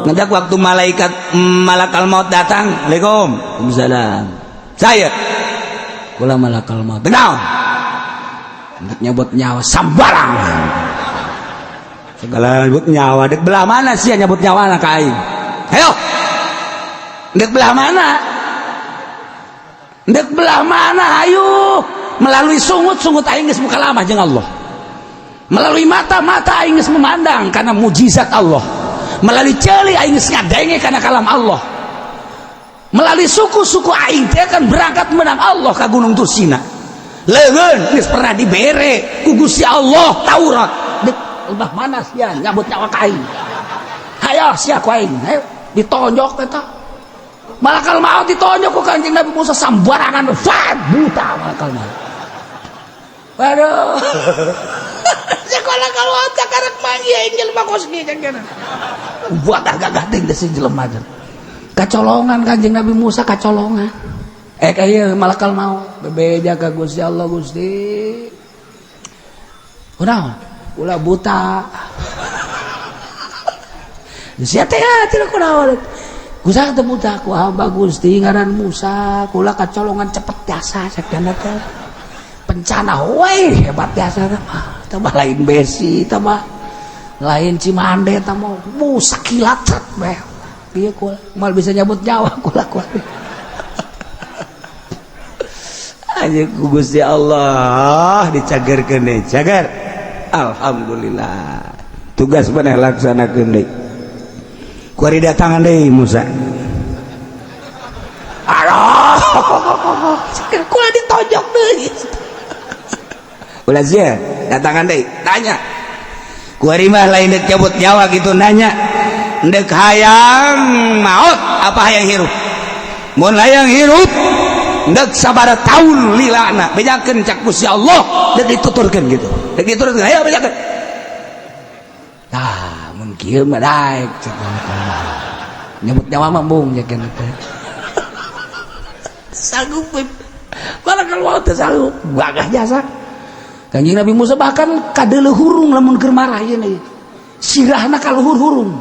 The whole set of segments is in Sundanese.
Ngedak waktu malaikat malakal maut datang, "Assalamualaikum." "Waalaikumsalam." "Saya kula malakal maut." "Naon?" "Untuk nyabut nyawa sambarang." Segala nyabut nyawa, dek belah mana sih nyabut nyawa anak aing? Ayo. Dek belah mana? Dek belah mana? Ayo. Melalui sungut-sungut aing geus mukalamah jeung Allah. Melalui mata-mata aing geus memandang karena mujizat Allah. Melalui ceuli aing geus ngadenge karena kalam Allah. Melalui suku-suku aing teh akan berangkat menang Allah ke Gunung Tursina. Leungeun geus pernah dibere ku Gusti Allah Taurat. Dek belah mana sia nyabut nyawa ka aing? Hayo sia ku aing. Hayo ditonjok eta. Malakal maut ditonjok ku Kanjeng Nabi Musa sambarangan, fat buta malakal maut. Waduh. Sekolah kalau karek manggih aing jelema kos kieu kan kana. Buat gagah teh geus jelema teh. Kacolongan Kanjeng Nabi Musa kacolongan. Eh kaya malakal maut bebeja ka Gusti Allah, "Gusti. Kunaon? Ulah buta." Sia teh tidak kunaon? Gusti teu buta ku hamba Gusti ngaran Musa, kula kacolongan cepet jasa cek teh. Pencana we hebat jasa teh mah. Tah lain besi tah mah. Lain Cimande tah mah. Musa kilat cet bae. Ieu kula moal bisa nyabut nyawa kula kula. Aja ku Gusti Allah dicagerkeun deui. Cager. Alhamdulillah. Tugas maneh laksanakeun deui. Kuari datangan deui Musa. Aduh, kula ditonjok deui. Ulah sia, datangan deui, tanya. Kuari mah lain dek cabut nyawa gitu nanya. Dek hayang maut apa hayang hirup? Mun hayang hirup, dek sabaraha tahun lilana, bejakeun cak Gusti Allah, dek dituturkeun gitu. Dek dituturkeun, ayo bejakeun. Tah, mun kieu mah daek cek nyebut nyawa mah embung cek teh. Sanggup malakal maut teh sanggup, gagah jasa. Kanjeng Nabi Musa bahkan kadeuleu hurung lamun keur marah ieu nih. Sirahna ka luhur hurung.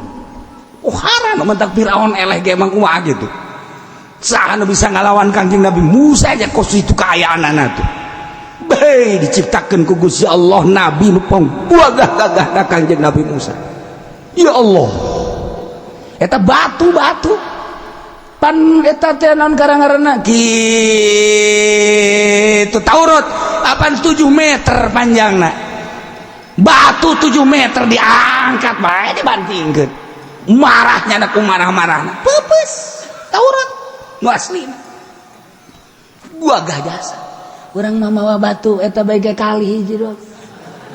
Oh haram mentak Firaun eleh ge emang kumaha gitu. Saha nu bisa ngalawan Kanjeng Nabi Musa aja kos itu kaayaanana tuh. Bae diciptakeun ku Gusti Allah nabi nu gagah-gagah Kanjeng Nabi Musa. Ya Allah. Eta batu-batu pan eta teh naon karang-ngaranna kitu Taurat apaan 7 meter panjangna. Batu 7 meter diangkat bae dibantingkeun. Marahnya ku marah-marahna. Peupeus Taurat nu aslina. Gagah jasa. Urang mah mawa batu eta bae ge kali hiji doang.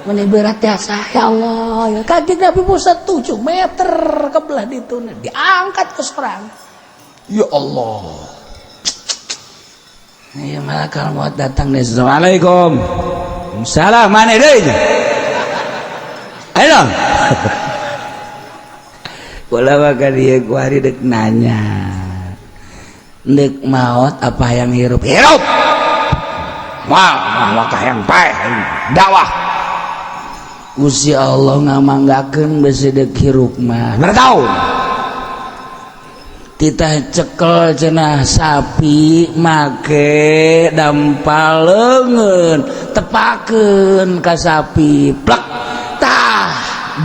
Meni berat jasa ya Allah ya. Kanjeng Nabi Musa 7 meter ke belah dituna diangkat ke sorang. Ya Allah. Ya malakal maut datang nih. Assalamualaikum. Salam mana deui? Ayo. Kula maka dia kuari dek nanya. Dek maut apa yang hirup? Hirup. Wah, mah yang paeh dakwah. Gusti Allah ngamanggakeun besi dek hirup mah. Bertahun. Titah cekel cenah sapi make dampal leungeun tepakeun ka sapi plek tah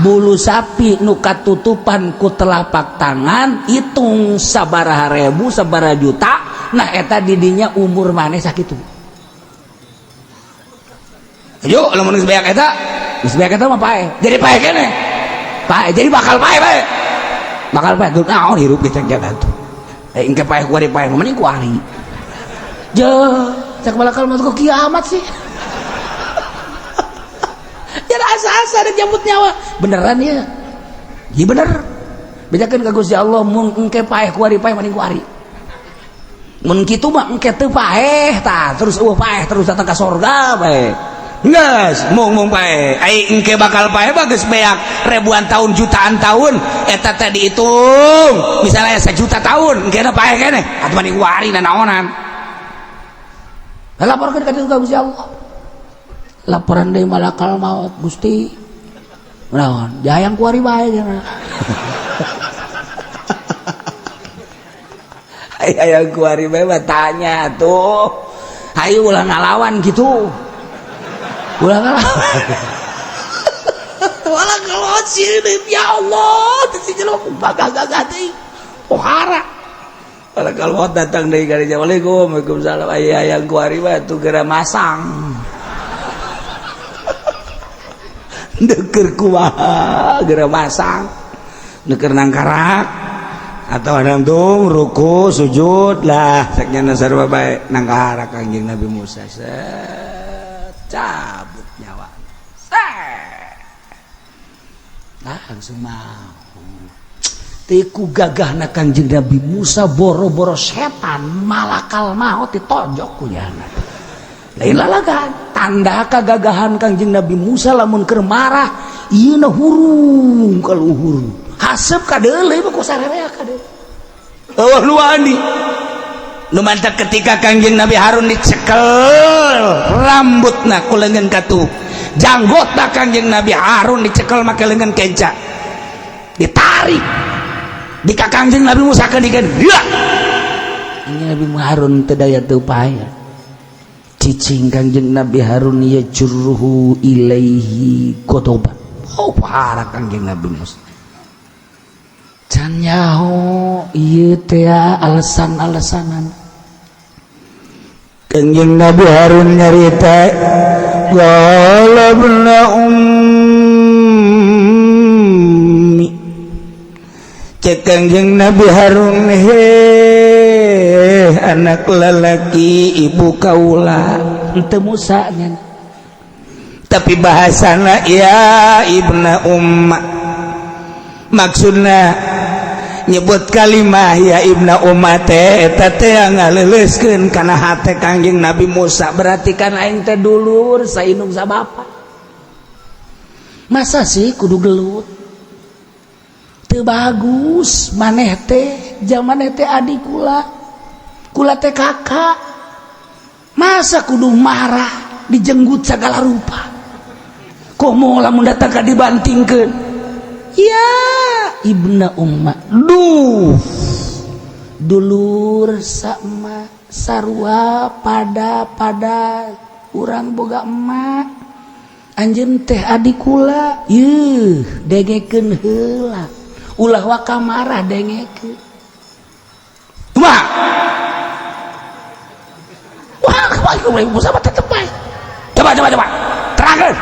bulu sapi nu katutupan ku telapak tangan hitung sabaraha ribu sabaraha juta. Nah, eta didinya umur maneh sakitu. Yuk, lamun geus beak eta, geus beak eta mah paeh. Jadi paeh keneh. Paeh, jadi bakal paeh bae. Bakal paeh naon hirup ge cek jaga tuh. Eh engke paeh kuari paeh mending kuari. Je, cek malakal maut kok kiamat sih. Jadi asa-asa ada jambut nyawa. Beneran ya? Iya bener. Bejakeun ka Gusti Allah mun engke paeh kuari paeh mending kuari. Mun kitu mah engke teu paeh tah, terus eueuh paeh terus datang ka sorga bae. Geus, mung mung paeh. Ai engke bakal paeh mah geus beak ribuan tahun jutaan tahun eta teh dihitung. Misalnya 1 juta tahun engke paeh keneh. Atuh mending kuari nanaonan. Laporkeun ka Gusti Allah. Laporan deui malakal maut, "Gusti." "Naon?" "Jayang kuari bae cenah." Aya kuari bae tanya tuh. Ayo ulah ngalawan gitu. Ulah ngalawan. Ulah ngalawan sih, ya Allah, teu si jelema gagah-gagah teuing. Pohara. Malakal maut datang deui ka dinya. Assalamualaikum, waalaikumsalam. Aya yang kuari mah tuh geura masang. Deker kumaha geura masang. Deker nangkarak atau nangtung ruku sujud lah saknya sarua bae nangkarak Kangjeng Nabi Musa set cabut nyawa. Set. Langsung mau. Tiku gagahna Kangjeng Nabi Musa boro-boro setan malakal maut ditonjok ku nyana. Lain lalagan tanda kagagahan Kangjeng Nabi Musa lamun keur marah ieu na hurung ka luhur. Haseup ka deuleu mah ku sarerea ka deuleu. Eueuh nu wani. Nu mantak ketika Kangjeng Nabi Harun dicekel rambutna ku leungeun katuh. Janggotna Kangjeng Nabi Harun dicekel make leungeun kenca. Ditarik di Kangjeng Nabi Musa kan dikan ya ini Nabi Harun teu daya teu upaya cicing Kangjeng Nabi Harun ya jurruhu ilaihi ghadaban. Oh parah Kangjeng Nabi Musa can nyaho ieu teh alasan-alasanan. Kangjeng Nabi Harun nyarita qala ibna ummi. Cek Kangjeng Nabi Harun, heh anak lelaki ibu kaula henteu Musa nya, tapi bahasana ya ibna umma, maksudna nyebut kalimah ya ibna umma teh eta teh ngaleuleuskeun kana hate Kangjeng Nabi Musa, berarti kan aing teh dulur saindung sabapa, masa sih kudu gelut. Teu bagus maneh teh jaman teh adik kula, kula teh kakak, masa kudu marah dijenggut segala rupa, komo lamun datang ka dibantingkeun ya ibna umma, duh dulur sama sarua pada pada urang boga emak, anjeun teh adik kula, yeuh dengekeun heula, ulah waka marah dengekeun. Kumaha? Wah, kumaha Musa mah tetep bae. Coba coba coba. Terangkeun.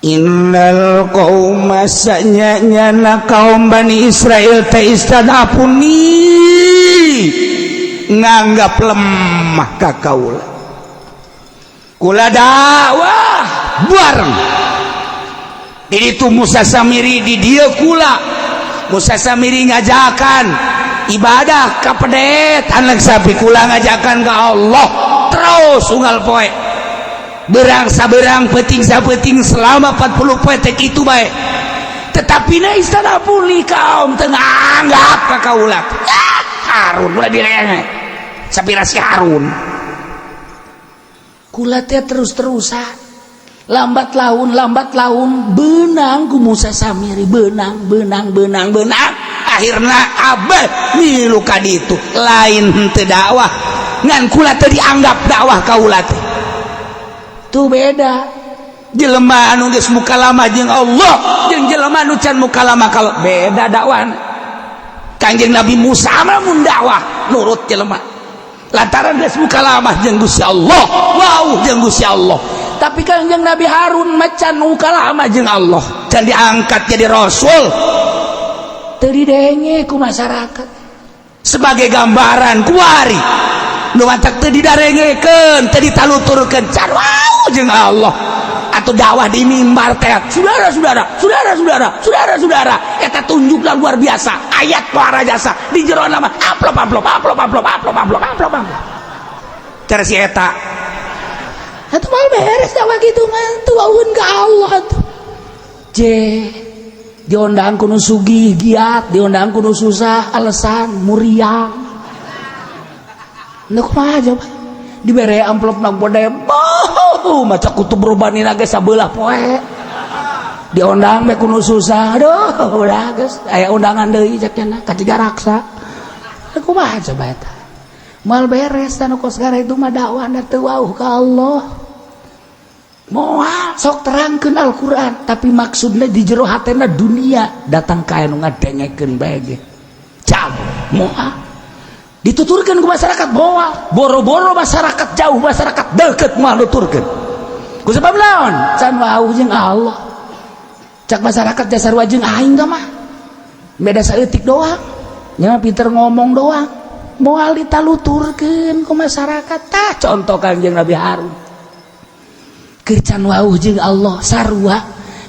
Innal qauma sanyana kaum Bani Israel teh istadafuni nganggap lemah ka kaula. Kula dakwah bareng. Itu Musa Samiri di dia kula. Musa Samiri ngajakan ibadah ka pedet anak sapi, kula ngajakan ke Allah terus unggal poe berang saberang peting sapeting selama 40 poe teh kitu bae, tetapi na istana puli kaum teu nganggap ka kaula. Harun ulah dilenge sapira si Harun kula teh terus-terusan lambat laun benang ku Musa Samiri benang benang benang benang akhirna abah milu ka ditu lain henteu dakwah ngan kula teu dianggap dakwah kaula teh. Tuh beda jelema anu geus mukalama jeung Allah jeung jelema anu can mukalama kalau beda dakwahna. Kangjeng Nabi Musa mah mun dakwah nurut jelema lantaran geus mukalama jeung Gusti Allah, wow jeung Gusti Allah. Tapi Kangjeng Nabi Harun macan mukalama jeung Allah can diangkat jadi rasul teu didenge ku masyarakat sebagai gambaran kuari nu matak teu didarengekeun teu ditaluturkeun can wow jeung Allah atau dakwah di mimbar teh saudara-saudara saudara-saudara saudara-saudara eta tunjukna luar biasa ayat para jasa di jero nama amplop amplop amplop amplop amplop amplop amplop amplop cara si eta atuh mal beres dakwah gitu mah tuh wawun ka Allah tuh je diondang ku nu sugih giat, diondang ku nu susah alasan muriang. Nu kumaha coba dibere amplop nang bodai bau maca kutub robani ge sabelah poe. Diondang we ku nu susah, aduh udah geus aya undangan deui cek cenah ka Tiga Raksa. Aku mah coba eta moal beres. Dan kos gara itu mah dakwah teu wauh ka Allah. Moal sok terangkeun Al-Qur'an, tapi maksudnya di jero hatena dunia, datang ka anu ngadengekeun bae ge jauh. Moal dituturkeun ku masyarakat, moal. Boro-boro masyarakat jauh, masyarakat deket moal nuturkeun. Ku sebab naon? Can wauh jeung Allah. Cak masyarakat dasar jeung aing mah beda saeutik doang nya, pinter ngomong doang. Moal ditaluturkeun ku masyarakat. Tah, contoh Kangjeng Nabi Harun, keur can wauh jeung Allah, sarua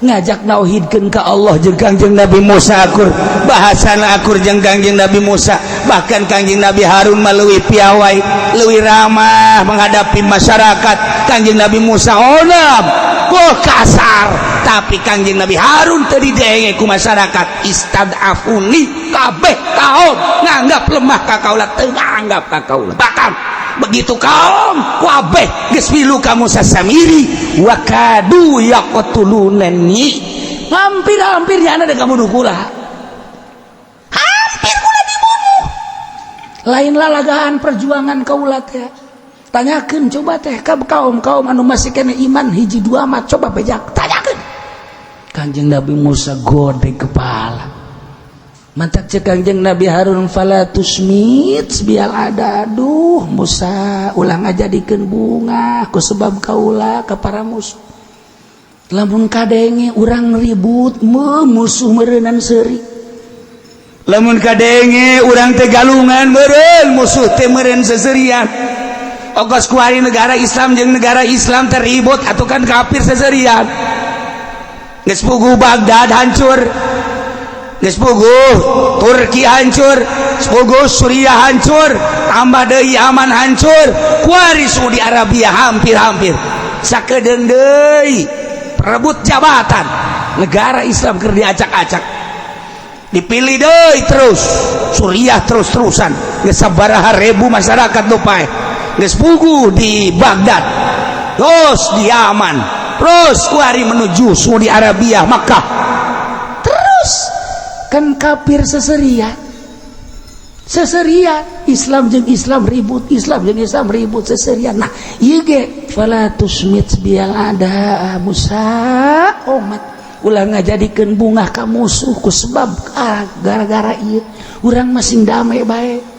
ngajak nauhidkeun ka Allah jeung Kangjeng Nabi Musa akur, bahasana akur jeung Kangjeng Nabi Musa. Bahkan Kangjeng Nabi Harun mah leuwih piawai, leuwih ramah menghadapi masyarakat. Kangjeng Nabi Musa onam kok kasar, tapi Kangjeng Nabi Harun teu didenge ku masyarakat. Istad'afuni, kabeh kaum nganggap lemah ka kaula, teu nganggap ka kaula. Bahkan begitu kaum kabeh geus milu ka Musa Samiri, wa kadu yaqtulunani, hampir-hampir nyana ada kamu kula, hampir kula dibunuh. Lain lalagaan perjuangan kaula teh. Tanyakeun coba teh ka kaum kaum anu masih kena iman hiji dua mah, coba bejak tanyakeun. Kanjeng Nabi Musa gode kepala. Mantak cek Kangjeng Nabi Harun, fala tusmit biyal a'da. Aduh Musa, ulah ngajadikeun bungah ku sebab kaula ka para musuh. Lamun kadenge urang ribut, musuh meureunan seuri. Lamun kadenge urang teh galungan meureun, musuh teh meureun seserian. Ogos kuari negara Islam jeung negara Islam teribut atau kan kafir seserian. Geus puguh Baghdad hancur, geus puguh Turki hancur, puguh Suriah hancur, tambah deui Yaman hancur, kuari Saudi Arabia hampir-hampir. Sakedeung deui perebut jabatan negara Islam keur diacak-acak, dipilih deui terus Suriah terus-terusan. Geus sabaraha ribu masyarakat nu paeh. Geus puguh di Baghdad, terus di Yaman, terus kuari menuju Saudi Arabia, Makkah. Terus kan kafir seserian, seserian. Islam jeung Islam ribut, Islam jeung Islam ribut, seserian. Nah, ieu ge fala tusmit biyal a'da. Musa omat, ulah ngajadikeun bungah ka musuh ku sebab ah, gara-gara ieu urang masing damai bae.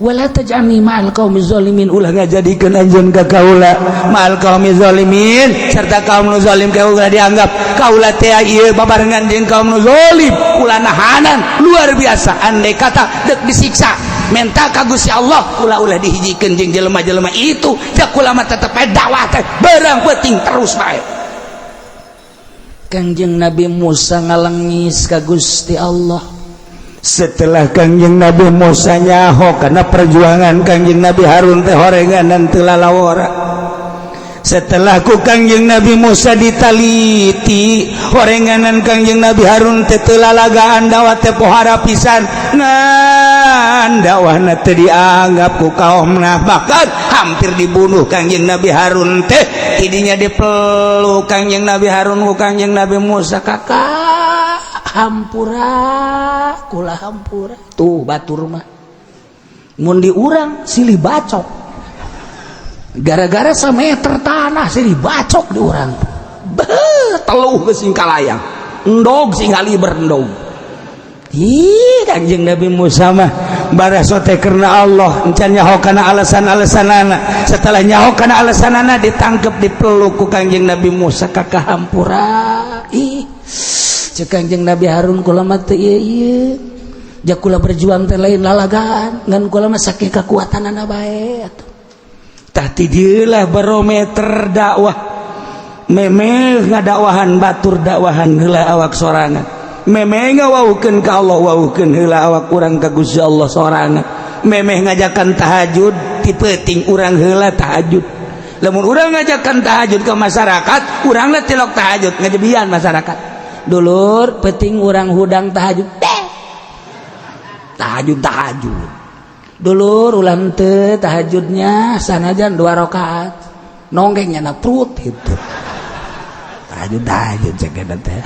Wala taj'alni ma'al qaumi zalimin, ulah ngajadikeun anjeun ka kaula ma'al qaumi zalimin, serta kaum nu zalim. Kaula dianggap kaula teh ieu babarengan jeung kaum nu zalim. Ulah nahanan luar biasa. Andai kata dek disiksa, menta ka Gusti Allah ulah ulah dihijikeun jeung jelema-jelema itu. Ya kula mah tetep bae dakwah teh berang penting terus bae. Kangjeng Nabi Musa ngalengis ka Gusti Allah. Setelah Kangjeng Nabi Musa nyaho karena perjuangan Kangjeng Nabi Harun teh horenganan teu lalawora, setelah ku Kangjeng Nabi Musa ditaliti horenganan Kangjeng Nabi Harun teh teu lalagaan, dakwah teh pohara pisan, ngan dakwahna teu dianggap ku kaumna, bahkan hampir dibunuh Kangjeng Nabi Harun teh. Tidinya dipeluk Kangjeng Nabi Harun ku Kangjeng Nabi Musa. Kakak, hampura kula, hampura. Tuh batur mah mun di urang silih bacok gara-gara semeter tanah, silih bacok di urang. Beuh, teluh ke singkalayang, endog sing kaliber endog. Ih, Kanjeng Nabi Musa mah baraso teh karena Allah, encan nyaho kana alasan-alasanana. Setelah nyaho kana alasanana, ditangkep, dipeluk ku Kangjeng Nabi Musa. Kakak, hampura. Ih, cek Kangjeng Nabi Harun, kula mah teu ieu ieu ja, kula berjuang teh lain lalagaan, ngan kula mah saking kekuatanana bae atuh. Tah, ti dieulah barometer dakwah. Memeh ngadakwahan batur, dakwahan heula awak sorangan. Memeh ngawaukeun ka Allah, waukeun heula awak urang ka Gusti Allah sorangan. Memeh ngajakan tahajud, ti peuting urang heula tahajud. Lamun urang ngajakan tahajud ke masyarakat, urang tilok tahajud, ngajebian masyarakat. Dulur, penting urang hudang tahajud deh, tahajud tahajud. Dulur, ulah teu tahajudnya, sanajan dua rakaat nonggengnya na perut itu. Tahajud tahajud cek teh.